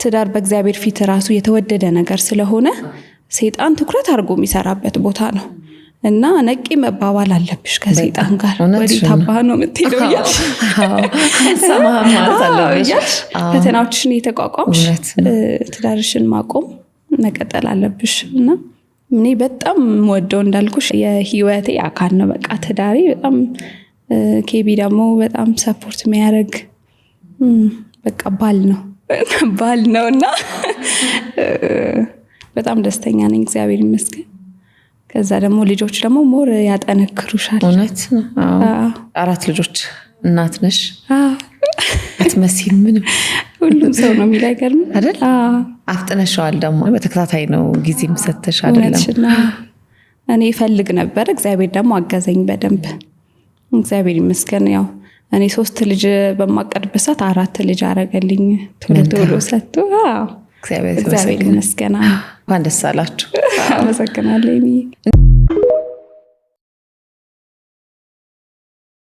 ትዳር በእግዚአብሔር ፊት ራሱ የተወደደ ነገር ስለሆነ ሴጣን ትኩረት አድርጎ የሚሰራበት ቦታ ነው እና ነቂ መባባል አለብሽ ከሴጣን ጋር። ወዴት አባህ ነው የምትሄደው እያልሽ እያልሽ ፈተናዎችሽን እየተቋቋምሽ ትዳርሽን ማቆም መቀጠል አለብሽ። እና እኔ በጣም ወደው እንዳልኩሽ የህይወቴ አካል ነው በቃ ትዳሬ። በጣም ኬቢ ደግሞ በጣም support የሚያደርግ በቃ ባል ነው እና በጣም ደስተኛ ነኝ፣ እግዚአብሔር ይመስገን። ከዛ ደግሞ ልጆች ደግሞ more ያጠነክሩሻል። እውነት ነው። አራት ልጆች እናት ነሽ። አትመሲም ምንም። ሁሉም ሰው ነው የሚል፣ አይገርምም? አይደል? አፍጥነሸዋል ደግሞ፣ በተከታታይ ነው፣ ጊዜም ሰተሽ አይደለም። እኔ እፈልግ ነበር፣ እግዚአብሔር ደግሞ አገዘኝ በደንብ፣ እግዚአብሔር ይመስገን። ያው እኔ 3 ልጅ በማቀድበት ሰዓት 4 ልጅ አረገልኝ ቶሎ ቶሎ ሰጥቶ። እግዚአብሔር ይመስገን። እንኳን ደስ አላችሁ። አመሰግናለሁ።